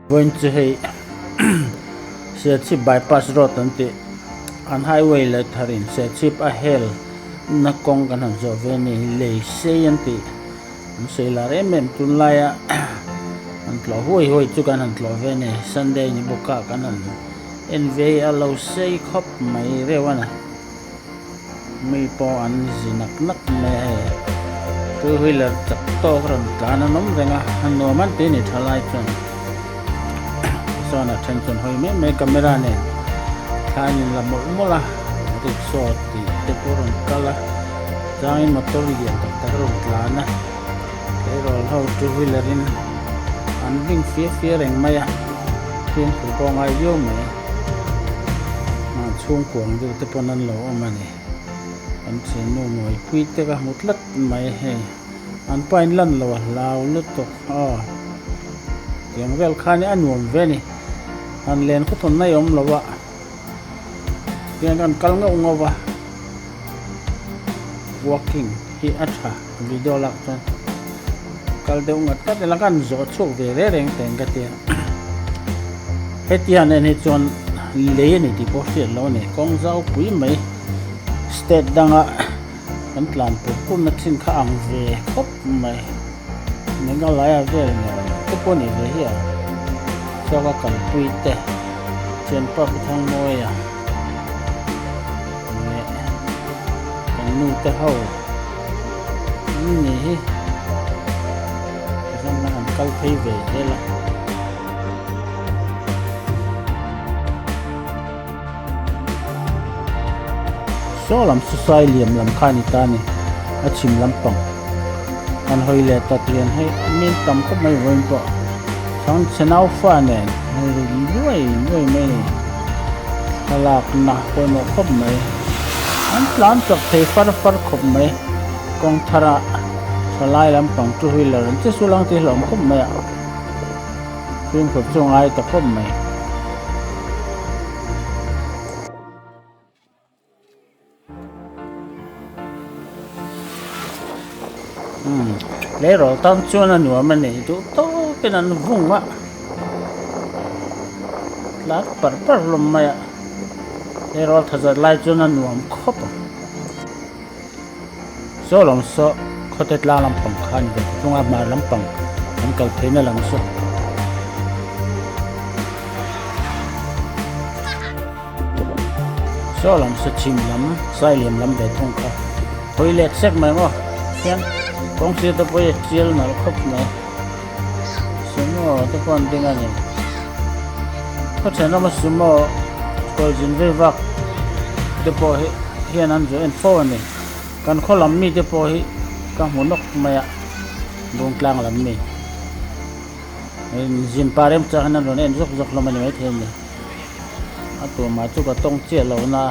Vawiin chu hei Serchhip bypass road an tih an highway leh thar in Serchhip a hel na kawng kan han zawh ve a ni lei sei an tih an sawi lar em em tunlaia an tlawh huai huai chu kan han tlawh ve a ni Sunday ni bawk a kan han en ve a lo sei khawp mai reuh a ni. Mi pawh an zi nak nak mai a hei two wheeler chak tawk rawn tlan an awm reng a a nuam an ti a ni thalai chuan sawn a then chuan hawi mai mai camera nen thla an inla mawlh mawlh a rickshaw tih te pawh rawn kal a changin motor lian tak tak rawn tlan a tleirawl ho two wheeler in an ring fia fia reng mai a fimkhur pawh a ngai viau mai. Chhungkua ang deuh te pawn an lo awm a ni. Kan thiannu Mawipui te ka hmu tlat mai hei. An pa in lan lo a hlau lutuk aw. Tiang vel khan hi a nuam ve a ni. Han len khaw thawn mai awm lo a. Tiang kan kal ngauh ngauh a. Walking hi a tha video lak chuan kal deuh ngat ngat ila kan zawh chhuak ve reng reng teng ka tia hetiang en hi chuan lei a ni tih pawh hriat loh a ni kawng zau pui mai state danga kan tlan pur pur na thin kha ang ve khawp mai Meghalaya vel ni awm te pawh a ni ve hi a thluaka kalpui te thianpa pu Thangmawia. Leh kan nu te ho an ni hi tichuan kan han kal phei ve zel a. Saw lam chu sai liam lam kha a ni ta a ni a chhim lampang kan hawi leh ta tihian hei min tam khawp mai vawiin pawh chhangchhe naufa nen hei luai luai mai a ni. Thlalakna pawimawh khawp mai. An tlan chak thei far far khawp mai. Kawng thara thalai lampang two wheeler an che sul ang tih hlauhawm khawp mai a. Fimkhur chu a ngai ta khawp mai. Umm tleirawl tan chuan a nuam a ni duh tawkin an vung a tlar par par hlawm mai a tleirawl tha zat lai chuan a nuam khawp ang saw lam saw khawte tlang lampang kha a ni ve chunga hmar lampang an kal phei na lam saw. Saw lam saw chhim lam sai liam lam ve thung kha hawi let sek mai maw hian kawng sir te pawh hi a chial nalh khawp mai sumo te pawh an ding a ni khaw thenawma sumo kawlzin vei vak te pawh hi hian an zawh en fo a ni kan khaw lam mi te pawh hi ka hmu nawk mai a bungtlang lam mi. Zin pa rem chang hian an rawn en zawk zawk hlawm a ni maithei a ni. A tumah chu ka tawng chiah lo na.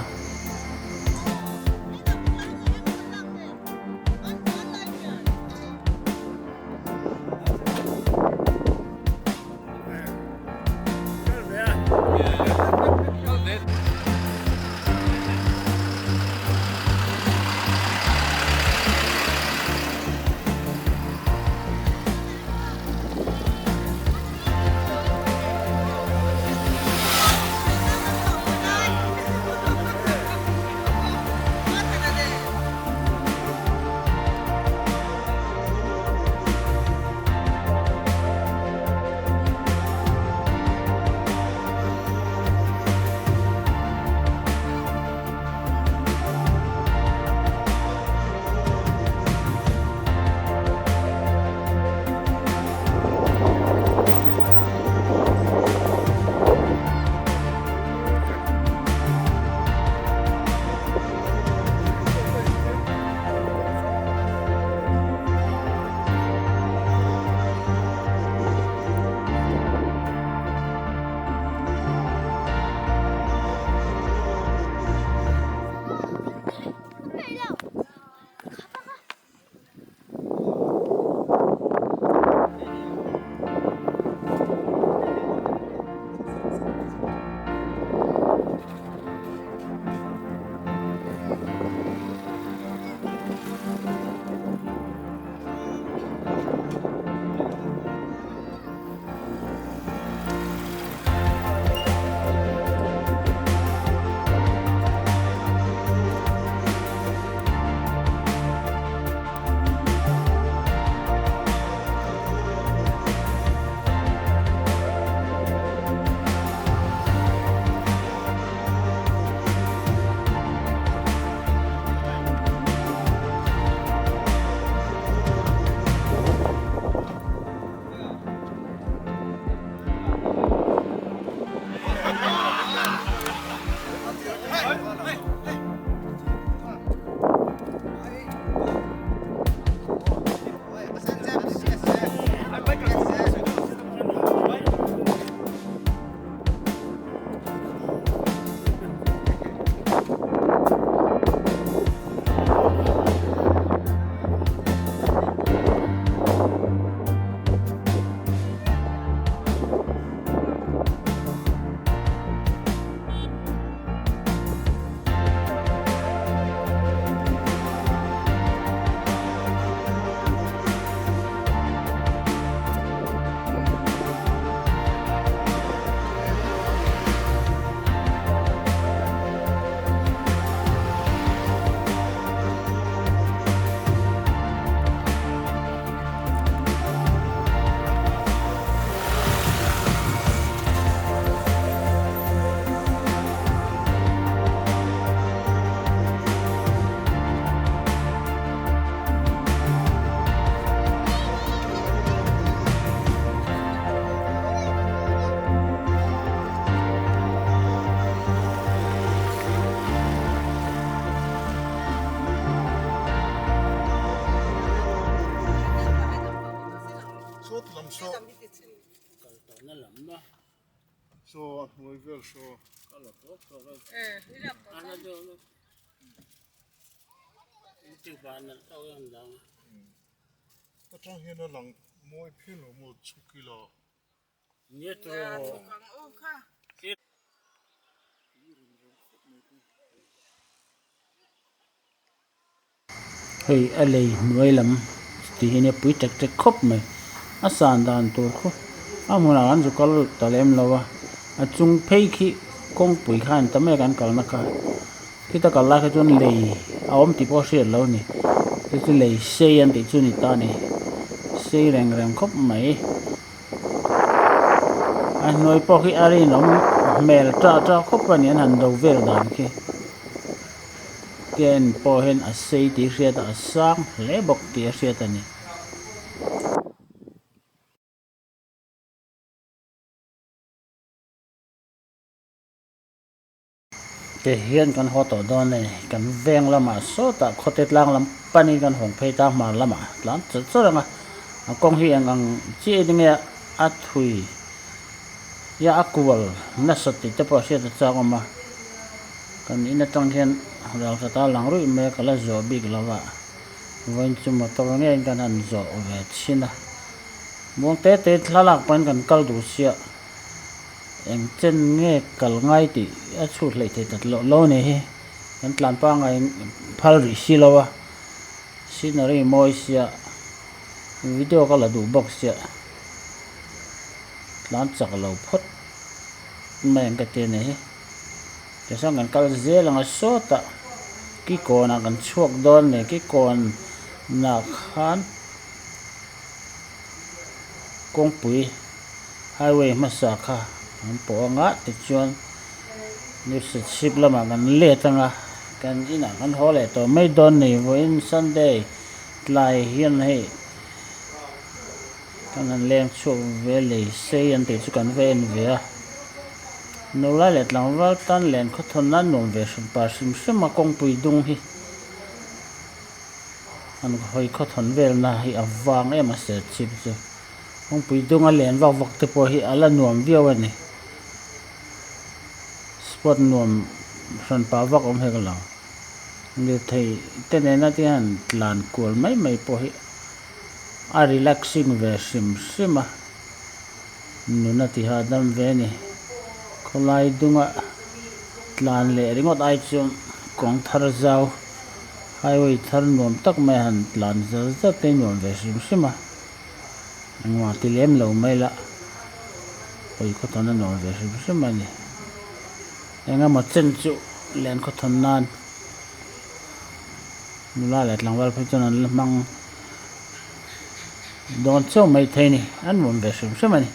Kal tawhna lam a. Saw a hnuai vel saw. Ka la tawk tawk a. A na deuh deuh. Inti van nalh tawk em dang. Ta tang hian a lang mawi phian lo maw chhuk ila. Nia tawh. Hei a lei hnuai lam tih hi nia pui tek tek khawp mai a san dan tur khaw a hmunah kan zu kal ta lem lo a a chung phei khi kawngpui kha a ni ta mai a kan kalna kha khita kal lai kha chuan lei a awm tih pawh a hriat lo a ni chu chu lei sei an tih chu a ni ta a ni sei reng reng khawp mai. A hnuai pawh khi a rinawm hmel tah tah khawp a ni an han do vel dan khi ken pawh hian a sei tih hriat a a sang hle bawk tih a hriat a ni. Ti hian kan haw tawh dawn a ni. Kan veng lamah sawtah khawte tlang lam panin kan hawng phei ta hmar lamah tlan chawrh chawrh ang a. A kawng hi eng ang chiah in nge a thui ia a kual nasa tih te pawh a hriat a chak awm a. Kan in atang hian ralkhat a lang ruih mai a ka la zawh bik lo a. Vawiin chu motor ngeiin kan han zawh ve chhin a. Muang te te thlalak pahin kan kal duh chiah. Eng chen nge kal ngai tih a chhut hleih theih tak loh lo ni hi. Kan tlan pangai phal rih si lo a, scenery mawi sia, video ka la duh bawk sia, tlan chak lo phawt mai ang ka ti a ni hi. Tichuan kan kal zel ang a sawtah kikawnah kan chhuak dawn a ni, kikawnah khan kawngpui. Highway hmasa kha an pawh anga tichuan New Serchhip lamah kan let anga kan inah kan haw leh tawh mai dawn ni vawiin Sunday tlai hian hei kan han leng chhuak ve lei sei an tih chu kan va en ve a nula leh tlangval tan len khawthawn nan nuam ve hrim pa hrim hrim a kawngpui dung hi an hawi khawthawn velna hi a vang em a Serchhip chu. Kawngpui dunga len vak vak te pawh hi a la nuam viau a ni. Spot nuam hran pah vak awm hek lo. Lirthei te nena te hian tlan kual mai mai pawh hi a relaxing ve hrim hrim a, nun a ti hahdam ve a ni. Khawlai dunga tlan leh ringawt ai chuan kawng thar zau highway thar nuam tak mai han tlan zar zar te hi nuam ve hrim hrim a. Engmah ti lem lo mai la, hawi khawthawn a nuam ve hrim hrim a ni. Engemaw chen chu len khawthawn nan nula leh tlangval phei chuan an la hmang dawn chauh mai thei a ni, an nuam ve hrim hrim a ni.